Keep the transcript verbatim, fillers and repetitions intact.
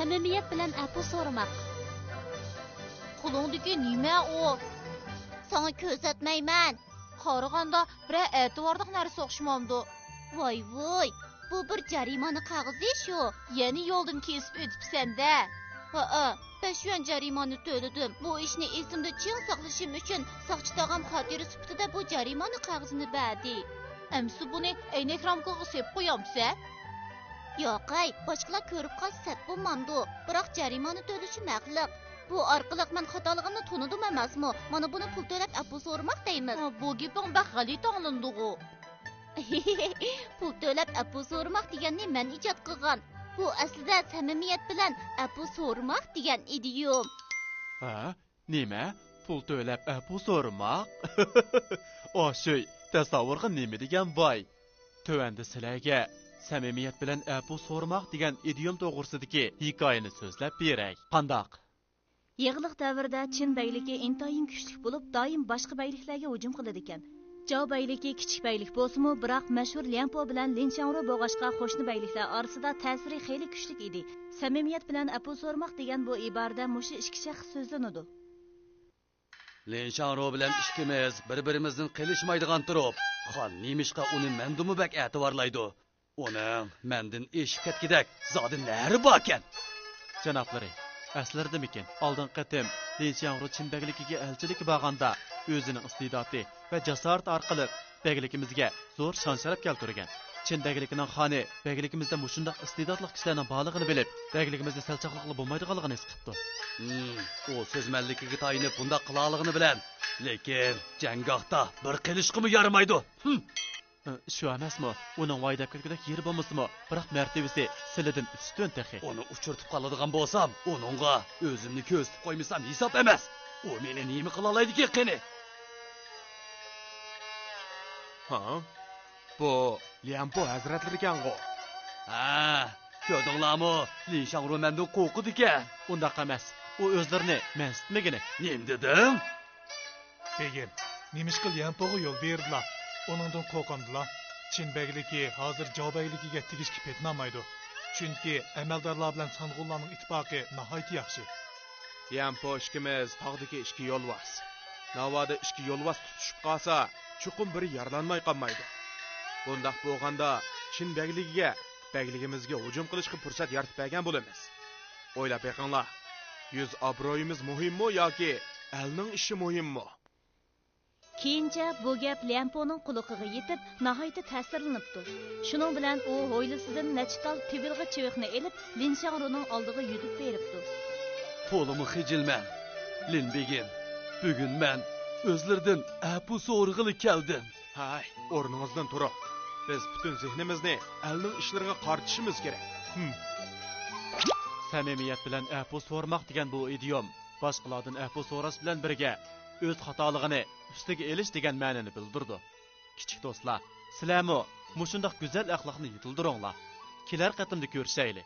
سەمىمىيەت بىلەن ئەپۇ سورىماق. قولۇڭدىكى نېمە ئۇ؟ ساڭا كۆرسەتمەيمەن. قارىغاندا بىرەر ئەتىۋارلىق نەرسە ئوخشىمامدۇ؟ ۋاي ۋۇي، بۇ بىر جەرىمانە قەغىزى شۇ. يەنە يولدىن كېسىپ ئۆتۈپسەن-دە. ھەئە، بەش يۈەن جەرىمانە تۆلىدىم. بۇ ئىشنى ئېسىمدە چىڭ ساقلىشىم ئۈچۈن ساقچى تاغام خاتىرە سۈپىتىدە بۇ جەرىمانە قەغىزىنى بەردى. ئەمسە بۇنى ئەينەك رامكىغا سېلىپ قويامسەن؟ ياقەي، باشقىلار كۆرۈپ قالسا سەت بولمامدۇ؟ بىراق جەرىمانە تۆلىشىم ھەقلىق. بۇ ئارقىلىق مەن خاتالىقىمنى تونۇدۇم ئەمەسمۇ؟ مانا بۇنى پۇل تۆلەپ ئەپۇ سورىماق دەيمىز. ھە، بۇ گېپىڭ بەك غەلىتە ئاڭلىنىدىغۇ. پۇل تۆلەپ ئەپۇ سورىماق دېگەننى مەن ئىجاد قىلغان. بۇ ئەسلىدە سەمىمىيەت بىلەن ئەپۇ سورىماق دېگەن ئىدىيوم. ھە؟ نېمە؟ پۇل تۆلەپ ئەپۇ سورىماق؟ ئاشۇي، تەسەۋۋۇرغا نېمە دېگەن باي! تۆۋەندە سىلەرگە سەمىمىيەت بىلەن ئەپۇ سورىماق دېگەن ئىدىيوم توغرىسىدىكى ھېكايىنى سۆزلەپ بېرەي. قانداق؟ يېغىلىق دەۋرىدە چىن بەگلىكى ئىنتايىن كۈچلۈك بولۇپ، دائىم باشقا بەگلىكلەرگە ھۇجۇم قىلىدىكەن. جاۋ بەگلىكى كىچىك بەگلىك بولسىمۇ، بىراق مەشھۇر ليەنپو بىلەن لىن چياڭرۇ بولغاچقا، قوشنا بەگلىكلەر ئارىسىدا تەسىرى خېلى كۈچلۈك ئىدى. سەمىمىيەت بىلەن ئەپۇ سورىماق دېگەن بۇ ئىبارىدە مۇشۇ ئىككى شەخس سۆزلىنىدۇ. لىن شاڭرۇ بىلەن ئىككىمىز بىر-بىرىمىزدىن قېلىشمايدىغان تۇرۇپ، خان نېمىشقا ئۇنى مەندىنمۇ بەك ئەتىۋارلايدۇ؟ ئۇنىڭ مەندىن ئېشىپ كەتكۈدەك زادى نەرى باركەن؟ جانابلىرى، ئەسلىرىدىمىكىن، ئالدىنقى قېتىم لىن شاڭرۇ چىن بەگلىكىگە ئەلچىلىككە بارغاندا، ئۆزىنىڭ ئىستېداتى ۋە جاسارىتى ئارقىلىق بەگلىكىمىزگە زور شان-شەرەپ كەلتۈرگەن. چىن بەگلىكىنىڭ خانى بەگلىكىمىزدە مۇشۇنداق ئىستېداتلىق كىشىلەرنىڭ بارلىقىنى بىلىپ، بەگلىكىمىزنى سەل چاقلىقىلا بولمايدىغانلىقىنى ھېس قىپتۇ. ھىم، ئۇ سۆزمەنلىكىگە تايىنىپ بۇنداق قىلالىغىنى بىلەن، لېكىن جەڭگاھتا بىر قېلىشقىمۇ يارىمايدۇ. ھىم. ئى، شۇ ئەمەسمۇ؟ ئۇنىڭ ۋاي دەپ كەتكۈدەك يېرى بولمىسىمۇ، بىراق مەرتىۋىسى سىلىدىن ئۈستۈن تېخى. ئۇنى ئۇچرىتىپ قالىدىغان بولسام، ئۇنىڭغا ئۆزۈمنى كۆرسىتىپ قويمىسام ھېساب ئەمەس. ئۇ مېنى نېمە قىلالايدىكىن قېنى؟ ھا؟ بۇ ليەنپو ھەزرەتلىرىكەنغۇ؟ ھە، كۆردۈڭلارمۇ؟ لىن شاڭرۇ مەندىن قورقىدىكەن. ئۇنداق ئەمەس. ئۇ ئۆزلىرىنى مەنسىتمىگىنى. نېمە دېدىڭ؟ بېگىم، نېمىشقا ليەنپوغا يول بېرىدىلا؟ ئۇنىڭدىن قورقامدىلا؟ چىن بەگلىكى ھازىر جاۋ بەگلىكىگە تېگىشكە پېتىنالمايدۇ. چۈنكى ئەمەلدارلار بىلەن سانغۇنلارنىڭ ئىتتىپاقى ناھايىتى ياخشى. ليەنپو ئىككىمىز تاغدىكى ئىككى يولۋاس. ناۋادا ئىككى يولۋاس تۇتۇشۇپ قالسا، چوقۇم بىرى يارىلانماي قالمايدۇ. بۇنداق بولغاندا، چىن بەگلىكىگە، بەگلىكىمىزگە ھۇجۇم قىلىشقا پۇرسەت يارىتىپ بەرگەن بولىمىز. ئويلاپ بېقىڭلار، يۈز ئابرۇيىمىز مۇھىممۇ ياكى ئەلنىڭ ئىشى مۇھىممۇ؟ كېيىنچە بۇ گەپ ليەنپونىڭ قۇلىقىغا يېتىپ، ناھايىتى تەسىرلىنىپتۇ. شۇنىڭ بىلەن ئۇ ھويلىسىدىن نەچچە تال تېۋىلغا چىۋىقنى ئېلىپ، لىن شاڭرۇنىڭ ئالدىغا يۈدۈپ بېرىپتۇ. تولىمۇ خىجىلمەن، لىن بېگىم. بۈگۈن مەن ئۆزلىرىدىن ئەپۇ سورىغىلى كەلدىم. ھەي، ئورنىڭىزدىن تۇرۇڭ. بىز پۈتۈن زېھنىمىزنى ئەلنىڭ ئىشلىرىغا قارىتىشىمىز كېرەك. ھىم. سەمىمىيەت بىلەن ئەپۇ سورىماق دېگەن بۇ ئىدىيوم باشقىلاردىن ئەپۇ سوراش بىلەن بىرگە، ئۆز خاتالىقىنى ئۈستىگە ئېلىش دېگەن مەنىنى بىلدۈرىدۇ. كىچىك دوستلار، سىلەرمۇ مۇشۇنداق گۈزەل ئەخلاقنى يېتىلدۈرۈڭلار. كېلەر قېتىمدا كۆرۈشەيلى.